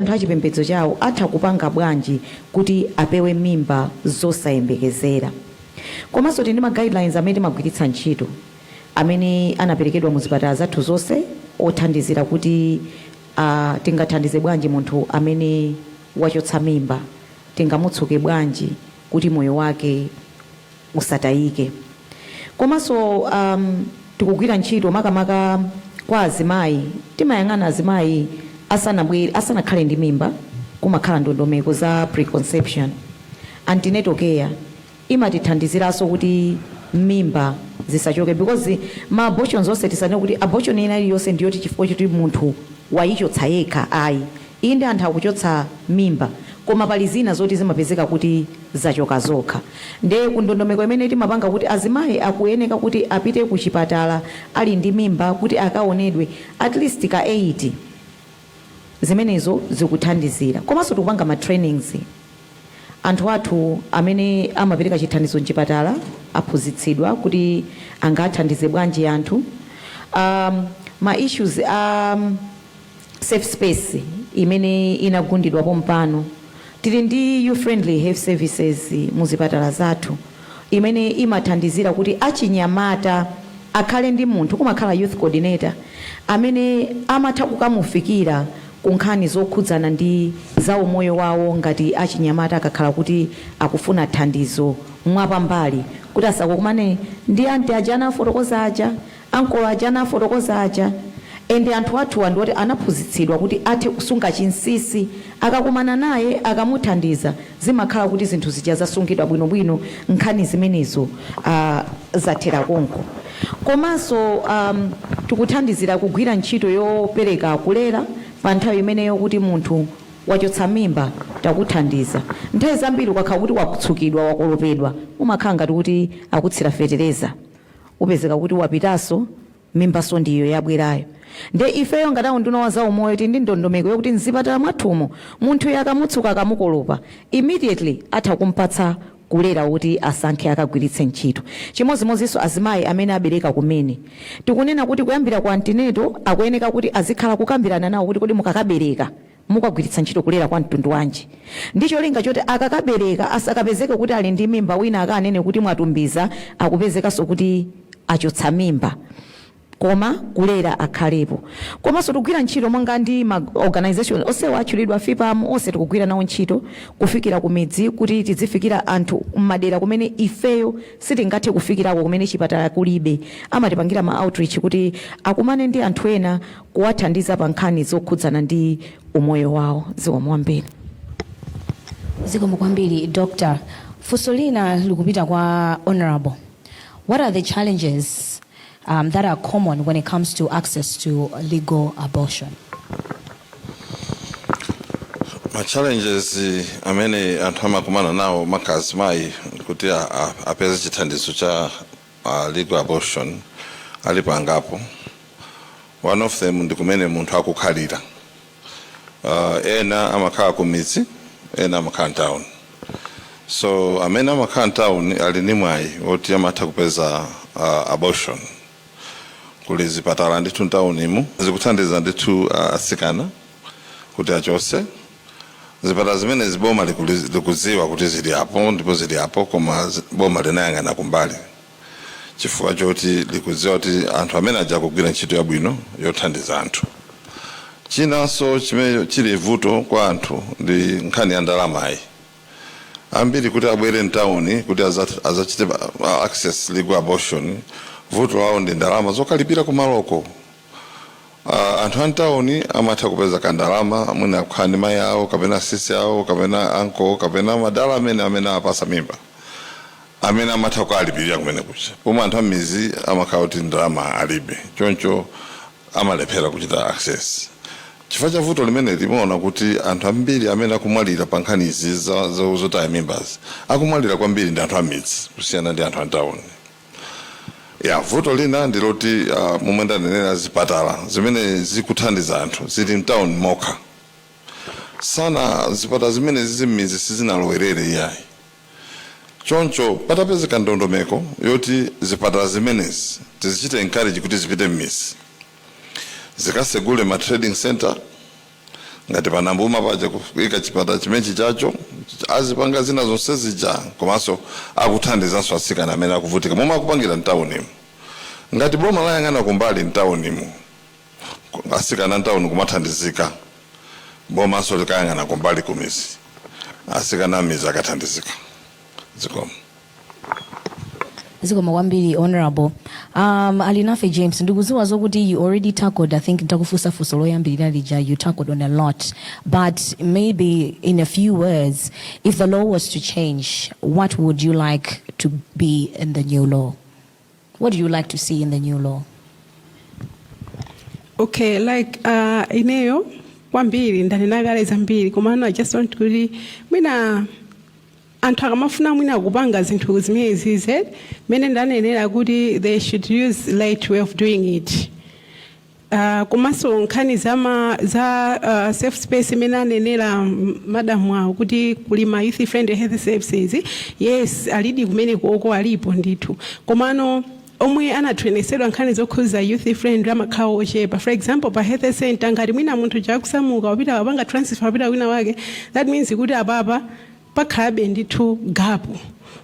Anthu achipembedzo chawo atha kupanga bwanji kuti apewe mimba zosayembekezera? Komanso tili ndi ma guidelines amene timagwiritsa ntchito amene anaperekedwa mu zipatala zathu zonse othandizira kuti tingathandize bwanji munthu amene wachotsa mimba, tingamutsuke bwanji kuti moyo wake usatayike. Komanso tikugwira ntchito makamaka kwa azimayi. Timayang'ana azimayi asanabwere, asanakhale ndi mimba. Kumakhala ndondomeko za preconception, antenatal care imatithandiziranso kuti mimba zisachoke, because ma abortions onse, tisanene kuti abortion ina iliyonse ndiyoti chifukwa choti munthu wayichotsa yekha, ayi. Inde, anthu akuchotsa mimba, koma pali zina zoti zimapezeka kuti zachoka zokha. Nde kundondomeko imene timapanga kuti azimayi akuyeneka kuti apite ku chipatala ali ndi mimba kuti akaonedwe at least ka 8, zimenezo zikuthandizira. Komanso tikupanga ma trainings. Anthu athu amene amapereka chithandizo mchipatala aphunzitsidwa kuti angathandize bwanji anthu. Ma issues a safe space imene inagundidwa pompano, tili ndi youth friendly health services muzipatala zathu imene imathandizira kuti achinyamata akhale ndi munthu, kumakhala youth coordinator amene amatha kukamufikira ku nkhani zokhudzana ndi za umoyo wawo, ngati achinyamata akakhala kuti akufuna thandizo mwapambali, kuti asakukumane ndi anti aja anafotokoza aja, ankolo aja anafotokoza aja. Ende anthu athuwa ndiwoti anaphunzitsidwa kuti athe kusunga chinsinsi. Akakumana naye, akamuthandiza, zimakhala kuti zinthu zija zasungidwa bwinobwino, nkhani zimenezo zathera konko. Komanso tikuthandizira kugwira ntchito yopereka kulera pa nthawi imeneyo kuti munthu wachotsa mimba, takuthandiza. Nthawi zambiri ukakhala kuti wakutsukidwa, wakolopedwa, umakhala ngati kuti akutsira fetereza, upezeka kuti wapitanso, mimbaso ndiyo yabwerayo. Nde ifeyo ngati unduna wa zaumoyo tili ndi ndondomeko yokuti mzipatala mwathumo munthu akamutsuka, akamukolopa, immediately atha kumpatsa kulera kuti asankhe akagwiritse ntchito. Chimodzimodzinso azimayi amene abereka kumene, tikunena kuti kuyambira ku antenatal akuyeneka kuti azikhala kukambirana nawo kuti kodi mukakabereka mukagwiritsa ntchito kulera kwa mtundu wanji, ndi cholinga choti akakabereka asakapezeke kuti ali ndi mimba, wina akanene kuti mwatumbiza, akupezekanso kuti achotsa mimba, koma kulera akhalepo. Komanso tikugwira ntchito monga ndi ma organization onsewa atchulidwa, FPAM, onse tikugwira nawo ntchito kufikira ku midzi kuti tidzifikira anthu mmadera kumene ifeyo sitingathe kufikirako, kumene chipatala kulibe. Amatipangira ma outreach kuti akumane ndi anthu ena kuwathandiza pa nkhani zokhudzana ndi umoyo wawo. Zikomo kwambiri. Zikomo kwambiri, Doctor. Funso lina likupita kwa Honorable. What are the challenges that are common when it comes to access to legal abortion? Ma challenges amene anthu amakumana nawo, maka azimayi, kuti apeze chithandizo cha legal abortion alipo angapo. One of them ndi kumene munthu akukhalira. Ena amakhala ku midzi, ena amakhala town. So amene amakhala town ali ndi mwayi woti amatha kupeza abortion. Kuli zipatala ndithu mtaunimu zikuthandiza ndithu atsikana kuti achose. Zipatala zimene boma likudziwa kuti zili apo ndipo zili apo, koma boma linayang'ana kumbali chifukwa choti likudziwa kuti anthu amene aja akugwira ntchito yabwino yothandiza anthu. Chinanso chimene chili vuto kwa anthu ndi nkhani ya ndalamayi. Ambiri kuti abwere mtawuni kuti azachite access legal abortion, vuto lawo ndi ndalama zokalipira kumaloko. Anthu a mtawuni amatha kupeza kandalama, mwina kukhala ndi mayi awo kapena sisi awo kapena uncle kapena madala amene apasa mimba amene amatha kukalipirira kumene kucha, pomwe anthu ammizi amakhala kuti ndalama alibe, choncho amalephera kuchita access. Chifukwa cha vuto limene limaona kuti anthu ambiri amene akumwalira pa nkhani izi zotaya mimbazi, akumwalira kwambiri ndi anthu amidzi kusiyana ndi anthu a mtawuni. Ya, vuto lina ndiloti momwe ndanenera, zipatala zimene zikuthandiza anthu zili mtawuni mokha sana. Zipatala zimene zizi m'midzi sizinalowerere iyayi. Choncho patapezeka ndondomeko yoti zipatala zimenezi tizichite encourage kuti zipite m'midzi, zikasegule ma trading center, Ngati panambuma paja kuyika chipatala chimenechi chacho, azipanga zina zonse zija, komanso akuthandizanso atsikana amene akuvutika momwe akupangira mtaunimu. Ngati boma layang'ana kumbali mtaunimu, atsikana mtauni kumathandizika, bomanso likayang'ana kumbali kumizi, atsikana amizi akathandizika. Zikomo. Zikomo kwambiri, Honorable. Alinafe James, ndikudziwa zokuti you already tackled, I think ndakufunsa funso loyambirira lija, you tackled on a lot, but maybe in a few words, if the law was to change, what would you like to be in the new law? What do you like to see in the new law? Okay, like ineyo kwambiri ndanena kale zambiri, komano I just want kuti mwina anthu akamafuna mwina kupanga zinthu zimenezi, mene ndanenera kuti they should use right way of doing it. Komanso nkhani za safe space imene anenera madamu awo kuti kuli ma youth friendly health services, yes, alidi kumene koko alipo ndithu, komano omwe anatrainisidwa nkhani zokhuza youth friendly amakhala ochepa. For example, pa health center, ngati mwina munthu chakusamuka wapita, wapanga transfer, wapita wina wake, that means kuti apapa pakhalabe ndithu gap.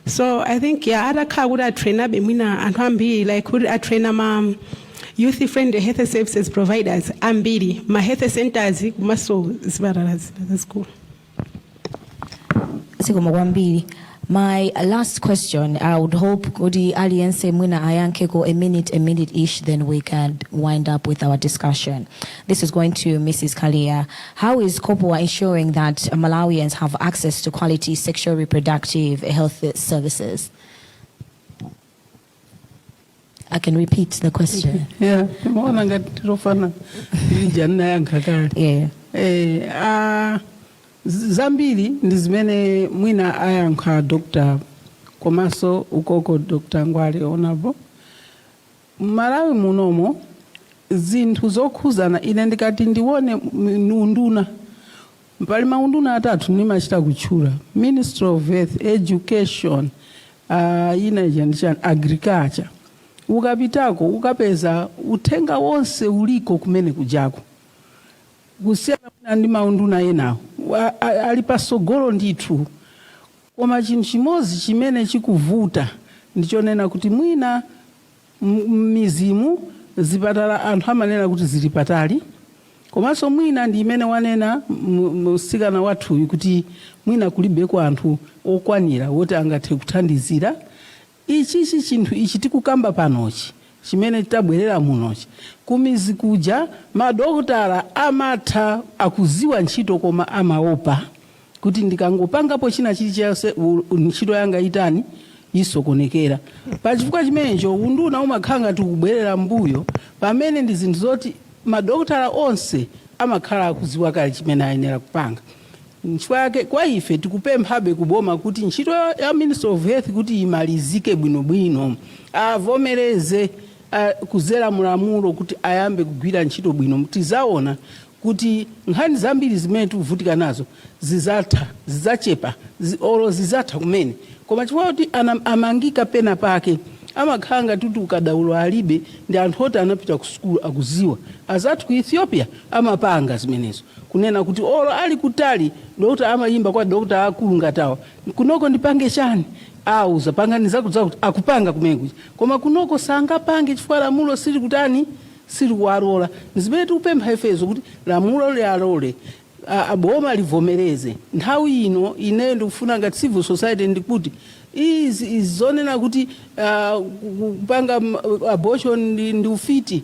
So I think, yeah, atakhala kuti atrainabe mwina anthu ambiri, like kuti atraina ma youth friendly health services providers ambiri, ma health centers komanso zipatala zazikulu. Zikomo kwambiri. My last question, I would hope kuti aliyense mwina ayankheko a minute each, then we can wind up with our discussion. This is going to Mrs. Kalia. How is COPOA ensuring that Malawians have access to quality sexual reproductive health services? I can repeat the question. Yeah, timaona ngati tirofana lija ndinayankha kale. Yeah. Zambiri ndi zimene mwina ayankha Dr. komanso ukoko Dr. Ngwale onapo. Malawi munomo zinthu zokhuzana, ine ndikati ndione unduna, pali maunduna atatu nimachita kutchula: Ministry of Health, Education, ina ija ndichani, Agriculture. Ukapitako ukapeza uthenga wonse uliko kumene kujako, kusiyana mwina ndi maunduna enawo. Ali pasogolo ndithu, koma chinthu chimodzi chimene chikuvuta ndichonena kuti mwina m'mizimu zipatala anthu amanena kuti zili patali, komanso mwina ndi imene wanena msikana wathuyu kuti mwina kulibeko anthu okwanira woti angathe kuthandizira ichichi chinthu ichi tikukamba panochi chimene tabwerera munochi. Kumizi kuja madokotala amatha, akuziwa ntchito, koma amaopa kuti ndikangopangapo china chilichonse ntchito yanga itani, isokonekera. Pachifukwa chimenecho unduna umakhala ngati kubwerera mbuyo, pamene ndi zinthu zoti madokotala onse amakhala akuziwa kale chimene ayenera kupanga. Nchifukwa yake kwa ife tikupemphabe kuboma kuti ntchito ya Ministry of Health kuti imalizike bwinobwino, avomereze kuzera mulamulo kuti ayambe kugwira ntchito bwino. Tizaona kuti nkhani zambiri zimene tikuvutika nazo zizatha, zizachepa, olo zizatha kumene. Koma chifukwa kuti amangika pena pake, amakhala ngati kuti ukadaulo alibe, ndi anthu oti anapita ku sukulu, akuziwa. Azathu ku Ethiopia amapanga zimenezo, kunena kuti olo ali kutali, dokta amayimba kwa dokta akulu ngatawa, "Kunoko ndipange chani?" Auza, "Pangani zakuti zakuti." Akupanga kumene kuja, koma kunoko sangapange chifukwa lamulo sili kutani, sili kuwalola. Zimene tikupempha ifezo kuti lamulo lialole, boma livomereze nthawi ino. Ineyo ndikufuna ngati civil society ndikuti izi zonena kuti kupanga abortion ndi ufiti,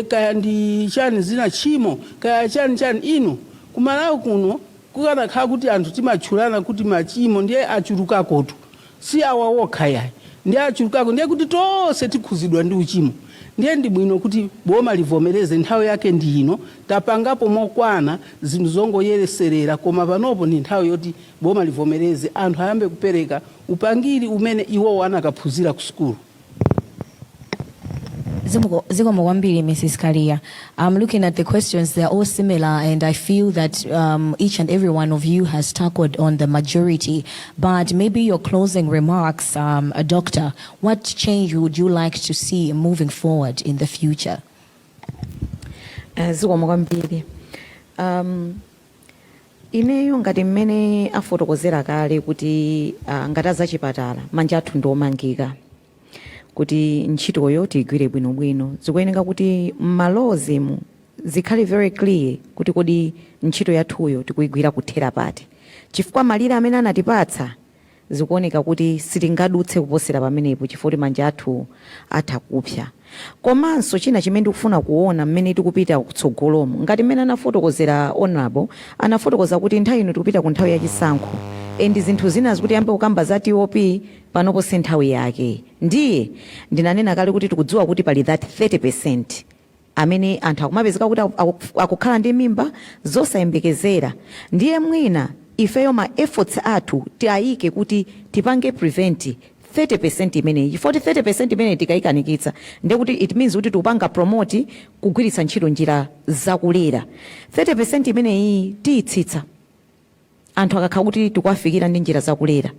kaya ndi chani zina, tchimo, kaya chani chani. Ino kumalawi kuno kukanakhala kuti anthu timatchulana kuti machimo ndiye achulukakotu, si awa wokha yayi, ndiye achulukako, ndiye kuti tonse tikhuzidwa ndi uchimo. Ndiye ndi bwino kuti boma livomereze, nthawi yake ndi ino. Tapangapo mokwana zinthu zongoyereserera, koma panopo ndi nthawi yoti boma livomereze, anthu ayambe kupereka upangiri umene iwowo anakaphunzira ku sukulu. Zikomo kwambiri, Mrs. Kalia. I'm looking at the questions, they're all similar, and I feel that each and every one of you has tackled on the majority. But maybe your closing remarks, a doctor, what change would you like to see moving forward in the future? Zikomo kwambiri. Ineyo ngati mmene afotokozera kale kuti ngati azachipatala manja athu ndiomangika kuti ntchitoyo tiyigwire bwinobwino, zikuyeneka kuti mmalozimu zikhale very clear kuti kodi ntchito yathuyo tikuyigwira kuthera pati, chifukwa malire amene anatipatsa zikuoneka kuti sitingadutse kuposera pamenepo, chifukwa kuti manja athu atha kupsa. Komanso china chimene ndikufuna kuona mmene tikupita kutsogolomo, ngati mmene anafotokozera Honorable, anafotokoza kuti nthawi ino tikupita ku nthawi yachisankho and zinthu zina zikuti yambe kukamba za TOP panopo si nthawi yake. Ndiye ndinanena kale kuti tikudziwa kuti pali that 30 amene anthu akumapezeka kuti akukhala ndi mimba zosayembekezera. Ndiye mwina ifeyo ma efforts athu tiayike kuti tipange prevent 30 imeneyi, chifukwa 30 imeneyi tikayikanikitsa, ndiye kuti it means kuti tikupanga promote kugwiritsa ntchito njira zakulera. 30 imeneyi tiyitsitsa anthu akakhala kuti tikuwafikira ndi njira zakulera,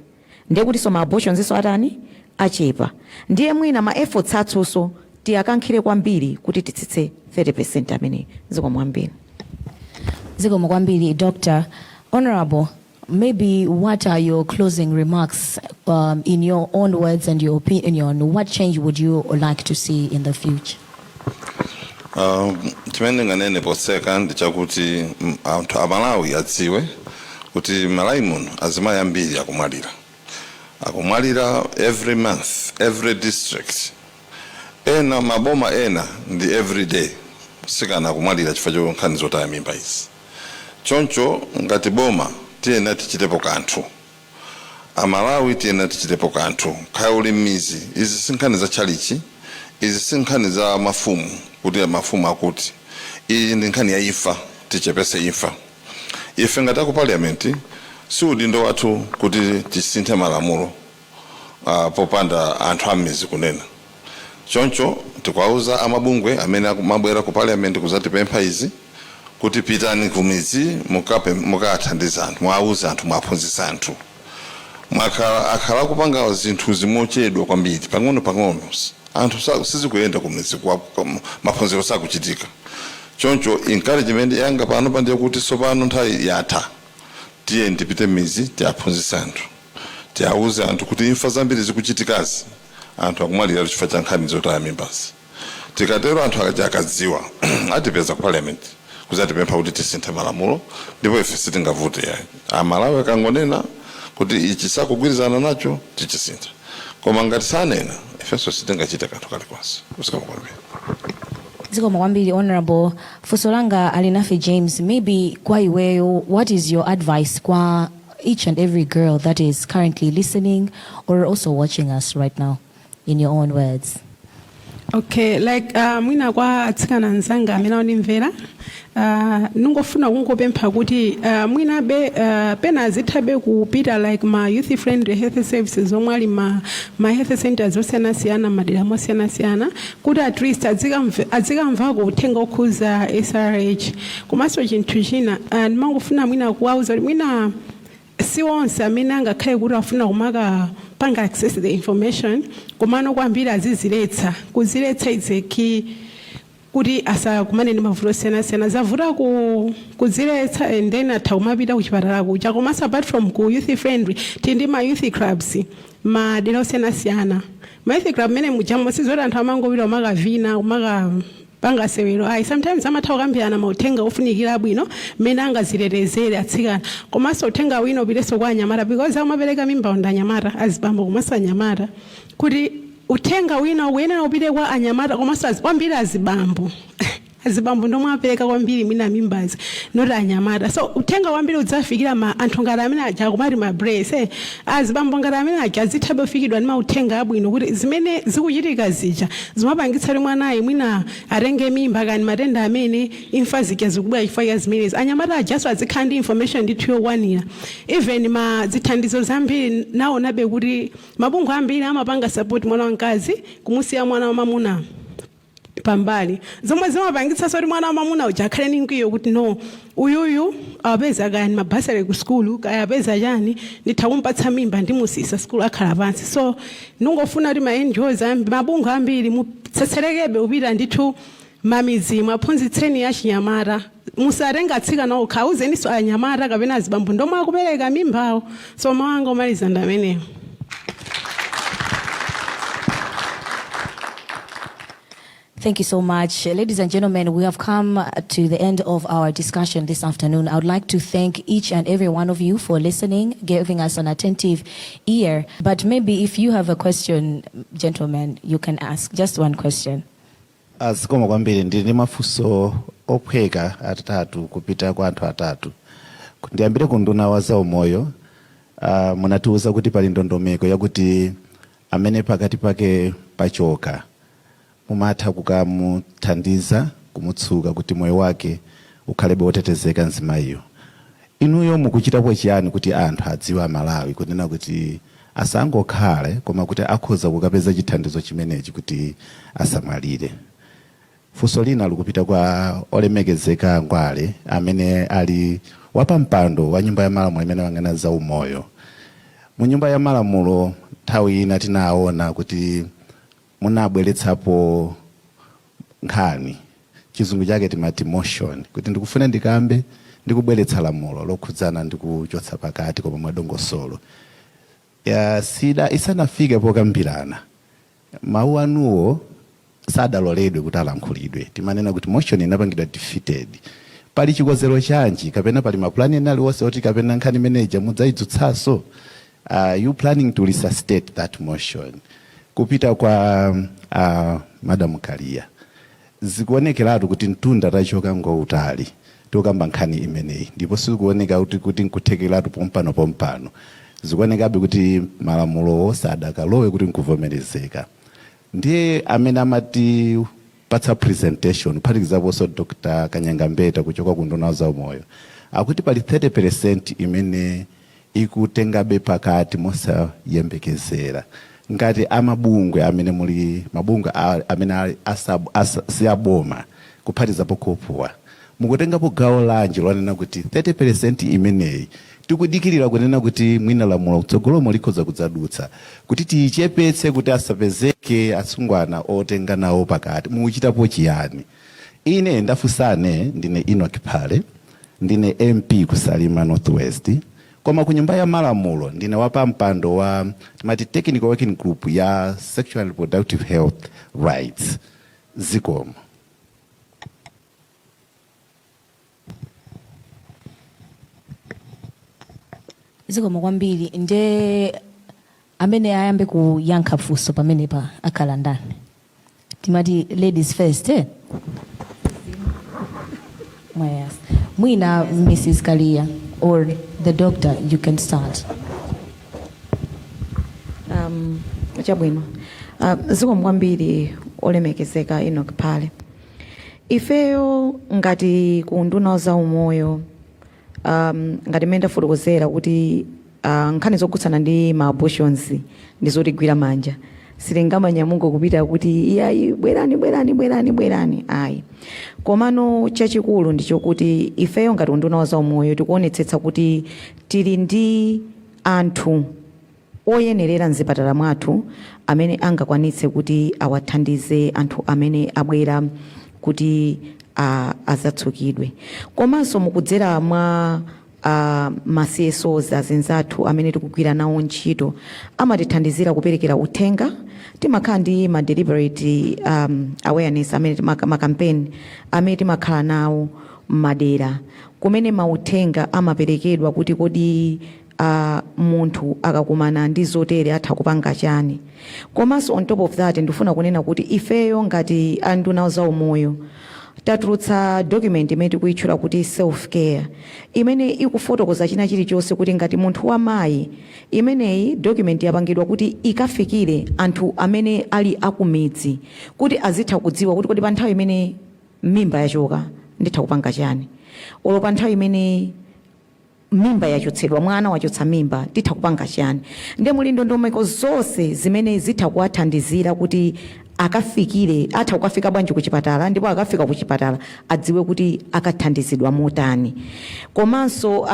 ndiye kuti so ma abortions iso atani? Achepa. Ndiye mwina ma efforts athunso tiyakankhire kwambiri kuti titsitse 30 ameneyi. Zikomo kwambiri. Zikomo kwambiri, Doctor. Honorable, maybe what are your closing remarks, in your own words and your opinion? What change would you like to see in the future? Chimene ndinganene potseka ndi chakuti anthu Amalawi adziwe kuti Malawi muno azimayi ambiri akumwalira, akumwalira every month, every district, ena maboma ena ndi every day mtsikana akumwalira chifukwa cha nkhani zotaya mimba izi. Choncho ngati boma tiyena tichitepo kanthu, Amalawi tiyena tichitepo kanthu. Kaya uli m'mizi, izi si nkhani za tchalichi, izi si nkhani za mafumu, kuti mafumu akuti, iyi ndi nkhani ya imfa. Tichepese imfa. Ife ngati aku Parliament si udindo wathu kuti tisinthe malamulo popanda anthu ammizi kunena. Choncho tikuwauza amabungwe amene akumabwera ku Parliament kuzatipempha izi kuti pitani kumidzi, mukathandiza anthu, mwauze anthu, mwaphunzitsa anthu. Mwakhala akhala kupanga zinthu zimochedwa kwambiri, pang'ono pang'ono, anthu sizikuyenda kumidzi, maphunziro sakuchitika. Choncho encouragement yanga pano pandiye kuti tsopano nthawi yatha, tiye tipite m'mizi, tiaphunzitse anthu, tiauze anthu kuti imfa zambiri zikuchitikazi, anthu akumwalira chifukwa cha nkhani zotaya mimbazi. Tikatero anthu akaja akadziwa atipeza ku Parliament kuzatipempha kuti tisinthe malamulo, ndipo ife sitingavute yayi. Amalawi akangonena kuti ichi sakugwirizana nacho, tichisintha, koma ngati sanena, ifenso sitingachite kanthu kalikonse. Zikomo kwambiri. Zikomo kwambiri, Honorable. Funso langa, Alinafe James, maybe kwa iweyo, what is your advice kwa each and every girl that is currently listening or also watching us right now, in your own words? Okay, like mwina kwa atsikana anzanga amene akundimvera, ningofuna kungopempha kuti mwinabe pena azithabe kupita like ma youth friendly health services omwe ali ma health centers osiyanasiyana, madera mosiyanasiyana, kuti at least azikamvako uthenga okhuza SRH. Komanso chinthu china, ndimangofuna mwina kuwauza kuti mwina si onse amene angakhale kuti afuna kumaka panga access the information, komano kwambiri aziziletsa. Kuziletsa is a key kuti asakumane ndi mavuto osiyanasiyana. Zavuta kudziletsa and then atha kumapita kuchipatala kuja. Komanso apart from ku youth friendly, tili ndi ma youth clubs madera osiyanasiyana. Ma youth club mene mujamo sizoti anthu amangopita kumakavina, kumaka panga sewero, ayi. Sometimes amatha kukambirana mauthenga ofunikira abwino mmene angazitetezere atsikana. Komanso uthenga wina upitenso kwa anyamata, because amapereka mimba ndi anyamata, azibambo komanso anyamata, kuti uthenga wina ukuyenera upite kwa anyamata komanso kwambiri azibambo. Azibambo ndomwe apereka kwambiri mwina mimbazi, not anyamata. So uthenga kwambiri udzafikira ma anthu ngati amene aja akumati ma brace, azibambo ngati amene aja azithabe kufikidwa ndi mauthenga abwino kuti zimene zikuchitika zija zimapangitsa kuti mwanayi mwina atenge mimba kani matenda amene imfa zija zikubwera chifukwa cha zimenezi. Anyamata ajaso azikhala ndi information ndithu yokwanira. Even ma zithandizo zambiri naonabe kuti mabungwe ambiri amapanga support mwana wamkazi, kumusiya mwana wamamuna pambali, zomwe zimapangitsa kuti mwana wamamuna uja akhale ndi mkwiyo kuti no, uyuyu apeza kaya ni ma bursary ku skulu, kaya apeza chani, nditha kumpatsa mimba, ndimusisa skulu, akhala pansi. So ndingofuna kuti ma NGOs mabungwe ambiri mutsetserekebe kupita ndithu mamidzimu, aphunzitseni achinyamata. Musatenga atsikana okha, auzeninso anyamata kapena azibambo ndomwe akupereka mimbawo. So mawu anga omaliza ndi amenewo. Thank you so much. Ladies and gentlemen, we have come to the end of our discussion this afternoon. I would like to thank each and every one of you for listening, giving us an attentive ear. But maybe if you have a question, gentlemen, you can ask just one question. Zikomo kwambiri. Ndili ndi mafunso ophweka atatu kupita kwa anthu atatu. Ndiyambire ku nduna wa zaumoyo. Munatiuza kuti pali ndondomeko yakuti amene pakati pake pachoka mumatha kukamuthandiza kumutsuka kuti moyo wake ukhalebe wotetezeka mzimayiyo. Inuyo mukuchitapo chiyani kuti anthu adziwe, Amalawi, kunena kuti asangokhale koma kuti akhoza kukapeza chithandizo chimenechi kuti asamwalire? Funso lina likupita kwa olemekezeka Ngwale amene ali wapampando wa nyumba ya malamulo imene wang'ana za umoyo. Mu nyumba ya malamulo nthawi ina tinaona kuti munabweretsapo nkhani, chizungu chake timati motion, kuti ndikufuna ndikambe ndikubweretsa lamulo lokhudzana ndi kuchotsa pakati koma mwadongosolo ya sida. Isanafike pokambirana, mawu anuwo sadaloledwe kuti alankhulidwe. Timanena kuti motion inapangidwa defeated. Pali chikonzero chanji kapena pali mapulani ena aliwonse oti kapena nkhani imeneja mudzayitsutsanso? You planning to resuscitate that motion? Kupita kwa Madam Kalia, zikuonekeratu kuti mtunda tachoka ngoutali tikukamba nkhani imeneyi, ndipo sizikuoneka kuti nkuthekeratu pompano pompano. Zikuonekabe kuti malamulowo sadakalowe kuti nkuvomerezeka. Ndiye amene amati patsa presentation, kuphatikizaponso Dr Kanyangambeta kuchoka ku nduna za umoyo, akuti pali 30% imene ikutengabe pakati mosayembekezera. Ngati amabungwe amene muli mabungwe amene ali si aboma, kuphatizapo COPUA, mukutengapo gawo lanji lonena kuti 30% imeneyi tikudikirira kunena kuti mwina lamulo kutsogolomo likhoza kudzadutsa kuti tiyichepetse kuti asapezeke asungwana otenga nawo pakati, mukuchitapo chiyani? Ine ndafunsane, ndine Enoch Phale, ndine MP kuSalima North West, koma ku nyumba ya malamulo ndine wapampando wa timati technical working group ya sexual and reproductive health rights. Zikomo. Zikomo kwambiri. Nde amene ayambe kuyankha funso pamenepa akhala ndani? Timati ladies first, eh? Yes. Mwina Mrs Kalia or the doctor, you can start. Chabwino. Zikomo kwambiri, olemekezeka Enoch Phale. Ifeyo ngati ku nduna za umoyo, ngati mmene ndafotokozera kuti nkhani zokhudzana ndi ma abortions ndi zotigwira manja, sitingamanyamuka kupita kuti iyayi, bwerani, bwerani, bwerani, bwerani, ayi. Komano chachikulu ndichokuti ifeyo ngati unduna za umoyo tikuonetsetsa kuti tili ndi anthu oyenerera mzipatala mwathu amene angakwanitse kuti awathandize anthu amene abwera kuti azatsukidwe. Komanso mukudzera mwa ma CSOs azinzathu amene tikugwira nawo ntchito, amatithandizira kuperekera uthenga. Timakhala ndi ma deliberate awareness amene ma campaign amene timakhala nawo m'madera kumene mauthenga amaperekedwa kuti kodi munthu akakumana ndi zotere atha kupanga chani. Komanso on top of that, ndifuna kunena kuti ifeyo ngati anduna za umoyo tatulutsa document imene tikuyitchula kuti self care, imene ikufotokoza china chilichonse kuti ngati munthu wamayi. Imeneyi document yapangidwa kuti ikafikire anthu amene ali akumidzi kuti azitha kudziwa kuti kodi pa nthawi imene mimba yachoka nditha kupanga chani, olo pa nthawi imene mimba yachotsedwa, mwana wachotsa mimba, titha kupanga chani. Ndiye muli ndondomeko zonse zimene zitha kuwathandizira kuti akafikire, atha kukafika bwanji kuchipatala, ndipo akafika kuchipatala adziwe kuti akathandizidwa motani. Komanso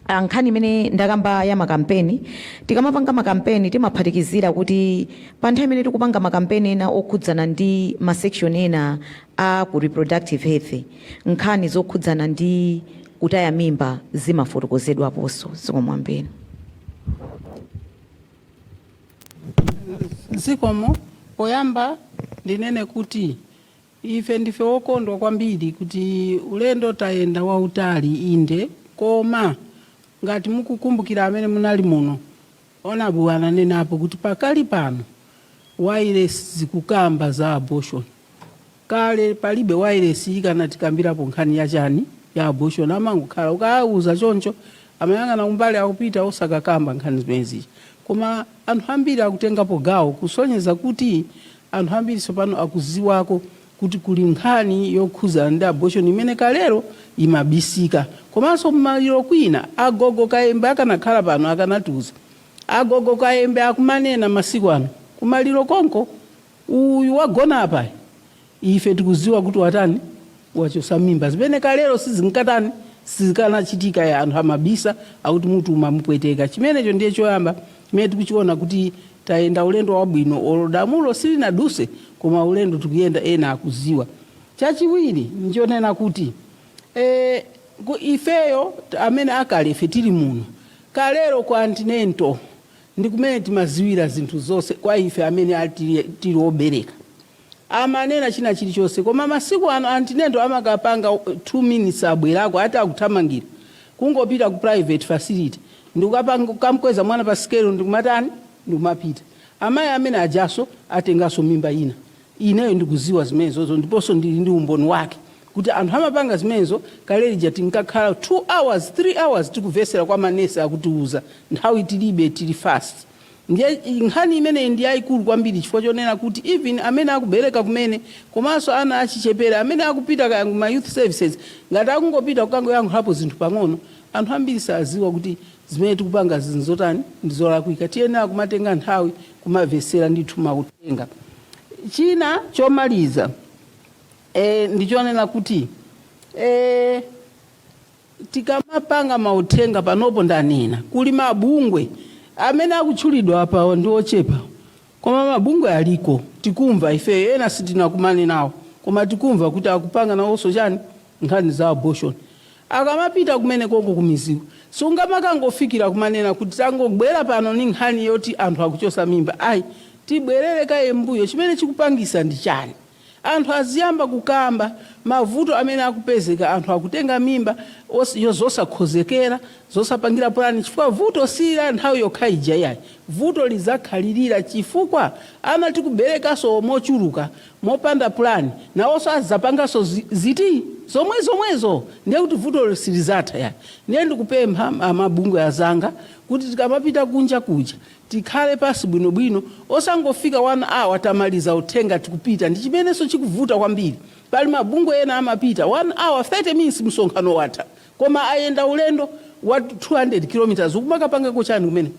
Nkhani imene ndakamba ya makampeni, tikamapanga makampeni timaphatikizira kuti pa nthawi imene tikupanga makampeni ena okhudzana ndi ma section ena a ku reproductive health, nkhani zokhudzana ndi kutaya mimba zimafotokozedwaponso. Zikomo kwambiri. Zikomo. Poyamba ndinene kuti ife ndife wokondwa kwambiri kuti ulendo tayenda wautali, inde, koma ngati mukukumbukira amene munali muno, Honourable ananenapo kuti pakali pano wireless zikukamba za abortion. Kale palibe wireless ikanatikambirapo nkhani ya chani, ya abortion. Amangokhala ukawauza choncho amayang'ana kumbali, akupita osakakamba nkhani zimenezi. Koma anthu ambiri akutengapo gawo, kusonyeza kuti anthu ambiri tsopano akuziwako kuti kuli nkhani yokhuzana ndi abortion imene kalero imabisika. Komanso mmaliro kwina, agogo Kayembe akanakhala pano akanatiuza. Agogo Kayembe akumanena masiku ano kumaliro konko, "Uyu wagona apa, ife tikuziwa kuti watani, wachosa mimba," zimene kalero sizinkatani, sizikanachitika ya anthu amabisa, akuti mutu umamupweteka. Chimenecho ndiye choyamba chimene tikuchiona kuti tayenda ulendo wabwino. Olo lamulo silinaduse, koma ulendo tikuyenda, ena akuziwa. Chachiwiri nchonena kuti ifeyo amene akale ife tili muno, kalero ku antenatal ndi kumene timaziwira zinthu zonse. Kwa ife amene tili obereka, amanena china chilichonse. Koma masiku ano antenatal amakapanga 2 minutes, abwerako ati akuthamangira kungopita ku private facility ndikukapanga kukamkweza mwana pa sikelo, ndikumatani, ndikumapita. Amayi amene ajaso atenganso mimba ina. Ineyo ndikuziwa zimenezozo, ndiponso ndili ndi umboni wake kuti anthu amapanga zimenezo. Kale lija tinkakhala 2 hours, 3 hours tikuvesera kwa manesi akutiuza. Nthawi tilibe, tili fast. Ndiye nkhani imeneyi ndi yayikulu kwambiri, chifukwa chonena kuti even amene akubereka kumene, komanso ana achichepere amene akupita kaya ma youth services, ngati akungopita kukangoyankhulapo zinthu pang'ono, anthu ambiri saziwa kuti zimene tikupanga zinzotani, ndi zolakwika. Tiyenera kumatenga nthawi kumavesera ndithu mauthenga. China chomaliza ndichonena kuti tikamapanga mauthenga panopo, ndanena kuli mabungwe amene akutchulidwa apa ndi ochepa, koma mabungwe aliko. Tikumva ife, ena sitinakumane nawo, koma tikumva kuti akupanga nawonso chani, nkhani za abortion. Akamapita kumene koko kumiziku, sungamakangofikira kumanena kuti tangobwera pano ni nkhani yoti anthu akuchosa mimba, ayi. Tibwerere kaye mbuyo, chimene chikupangisa ndi chani? Anthu aziyamba kukamba mavuto amene akupezeka, anthu akutenga mimba zosakhozekera, zosapangira pulani, chifukwa vuto si la nthawi yokha ija iyayi. Vuto lidzakhalirira, chifukwa ana tikuberekanso mochuluka mopanda pulani, nawonso azapanganso ziti zomwe zomwezo. Ndiye kuti vuto silizatha yayi. Ndiye ndikupempha mabungwe azanga kuti tikamapita kunja kuja tikhale pasi bwinobwino, osangofika 1 hour, tamaliza uthenga, tikupita. Ndi chimenenso chikuvuta kwambiri. Pali mabungwe ena amapita 1 hour 30 minutes, msonkhano watha, koma ayenda ulendo wa 200 kilometers. Ukumakapangako chani kumene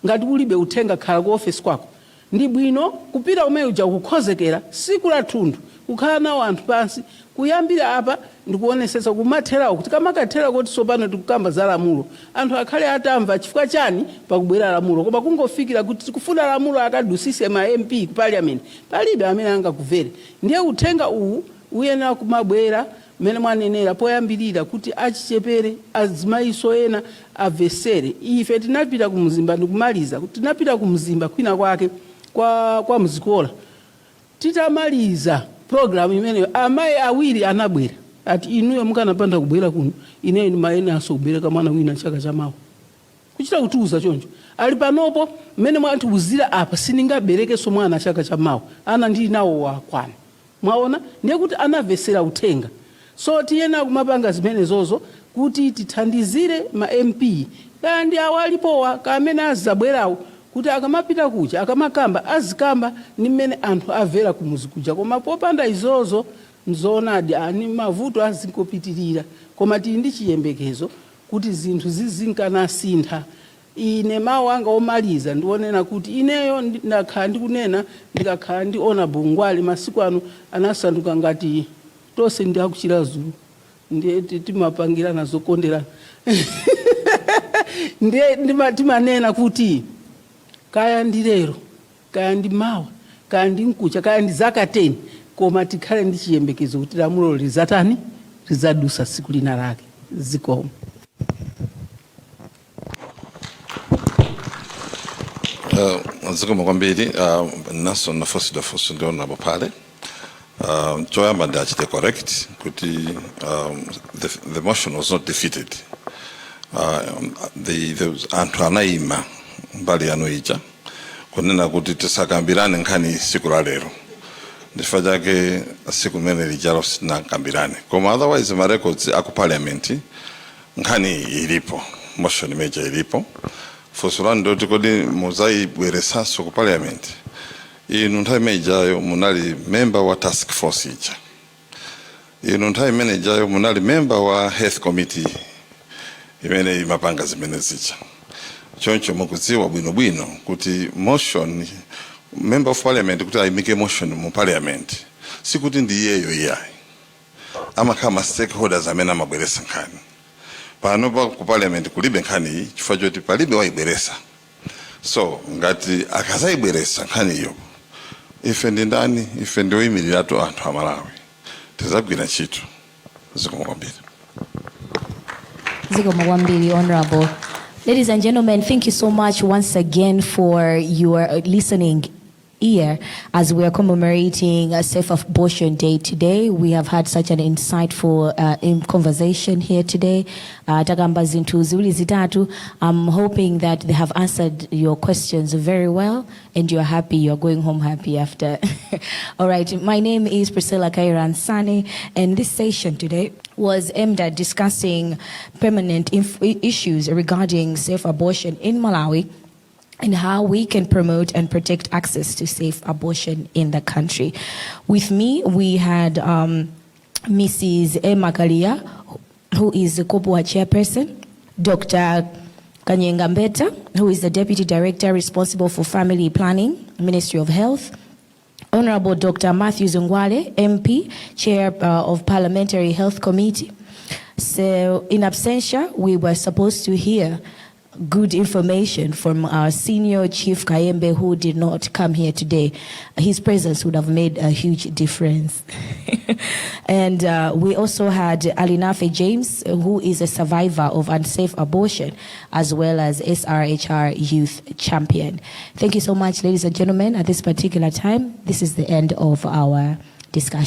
ngati ulibe uthenga? Khala ku office kwako. Ndi bwino kupita kumene uja kukhozekera siku la thunthu, kukhala nawo anthu pansi kuyambira apa ndikuonesesa kumatherawo, kuti kamakathera kuti tsopano tikukamba za lamulo, anthu akhale atamva chifukwa chani pakubwera lamulo. Koma kungofikira kuti tikufuna lamulo akadusise ma MP ku parliament, palibe amene angakuvere. Ndiye uthenga uwu uyenera kumabwera mmene mwanenera poyambirira, kuti achichepere, azimayiso ena amvesere. Ife tinapita ku Mzimba, ndikumaliza, tinapita ku Mzimba kwina kwake kwa Mzikola. Titamaliza program imeneyo, amayi awiri anabwera, ati, "Inuyo mukanapanda kubwera kuno, ineyo ndimayenanso kubereka mwana wina chaka chamawa." Kuchita kutiuza choncho. Ali panopo mmene mwatiuzira apa, sindingaberekenso mwana chaka chamawa, ana ndili nawo wakwana. Mwaona, ndiye kuti anamvesera uthenga. So tiyenera kumapanga zimenezozo kuti tithandizire ma MP, kaya ndi awo alipowa, kaya amene azabwerawo, kuti akamapita kuja, akamakamba, azikamba ndi mmene anthu amvera kumuzi kuja. Koma popanda izozo, nzoonadi ani mavuto azingopitirira. Koma tili ndi chiyembekezo kuti zinthu zizinkanasintha. Ine mawu anga omaliza ndionena kuti ineyo ndakhala ndikunena, ndikakhala ndi Honorable Ngwale, masiku ano anasanduka ngati tonse ndi akuchira Zulu, ndiye timapangirana zokonderana. Ndiye timanena kuti kaya ndi lero, kaya ndi mawa, kaya ndi mkucha, kaya ndi zaka 10, koma tikhale ndi chiyembekezo kuti lamulo lizatani, lizadusa siku lina lake. Zikomo. Zikomo kwambiri. Naso nafunsidwa funso ndi Honorable Phale. Choyamba ndachite correct kuti the motion was not defeated. The anthu anayima mbali yanu ija kunena kuti tisakambirane nkhani siku la lero, ndifukwa chake siku limene lijalo sitinakambirane. Koma otherwise ma records aku parliament, nkhani ilipo, motion imeja ilipo. Funso lanu ndoti kodi muzayibweresanso ku parliament? Inu nthawi imene ijayo munali member wa task force ija. Inu nthawi imene ijayo munali member wa health committee imene imapanga zimene zija. Choncho mukudziwa bwinobwino kuti motion, member of parliament kuti ayimike motion mu parliament, sikuti ndi iyeyo iyayi, amakhala ma stakeholders amene amabweresa nkhani. Pano pa ku parliament kulibe nkhani iyi chifukwa choti palibe wayibweresa. So ngati akazayibweresa nkhaniyo, ife ndi ndani? Ife ndi oyimiriratu anthu amalawi, tizagwira ntchito. Zikomo kwambiri. Zikomo kwambiri, Honorable. Ladies and gentlemen, thank you so much once again for your listening ear as we are commemorating a Safe Abortion Day today. We have had such an insightful conversation here today. Takamba zinthu ziwiri zitatu. I'm hoping that they have answered your questions very well and you're happy, you're going home happy after. All right, my name is Priscilla Kairan Sani, and this session today was aimed at discussing permanent issues regarding safe abortion in Malawi and how we can promote and protect access to safe abortion in the country. With me, we had Mrs. Emma Kalia, who is the COPUA chairperson, Dr. Kanyenga Mbeta, who is the deputy director responsible for family planning, Ministry of Health, Honorable Dr. Matthew Ngwale, MP, Chair of Parliamentary Health Committee. So, in absentia, we were supposed to hear good information from our senior chief Kayembe, who did not come here today. His presence would have made a huge difference. And we also had Alinafe James, who is a survivor of unsafe abortion, as well as SRHR Youth Champion. Thank you so much, ladies and gentlemen. At this particular time, this is the end of our discussion.